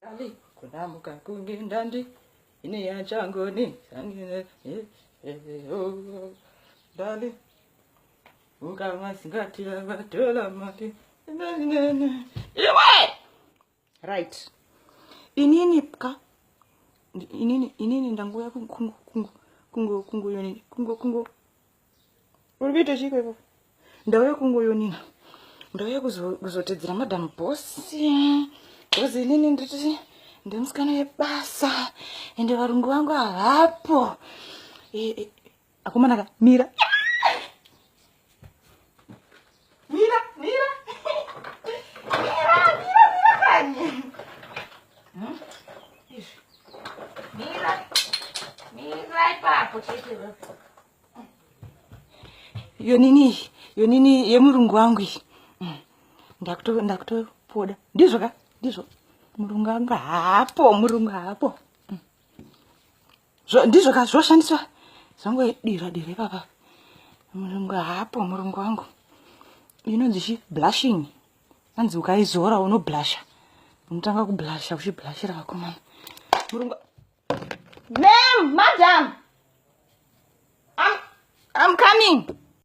Ali kunamuka kunge ndandi ine yachangoni dali ukamasingatira vatola mati iwe right inini ka inini inini ndanguya kungo kungo kungo kungo yonini kungo kungo uri kuita chiiko ipapo ndauya kungoyonina ndauya kuzotedzera madam boss bcause inini nditi ndimusikana webasa ende varungu vangu havapo e, e, akomanaka mira mira mira mira mira mira kani hmm? izvi mira mira ipapo chete yonini yonini yemurungu wangu iyi mm. ndakutopoda ndizvo ka ndizvo murungu wangu haapo murungu haapo mm. ndizvo ka zvoshandiswa zvangoidira dira ipapa murungu haapo murungu wangu inonzi chi blushing anzi ukaizora unoblusha unotanga kublusha uchiblushira vakomana murungu Ma'am, madam. I'm coming.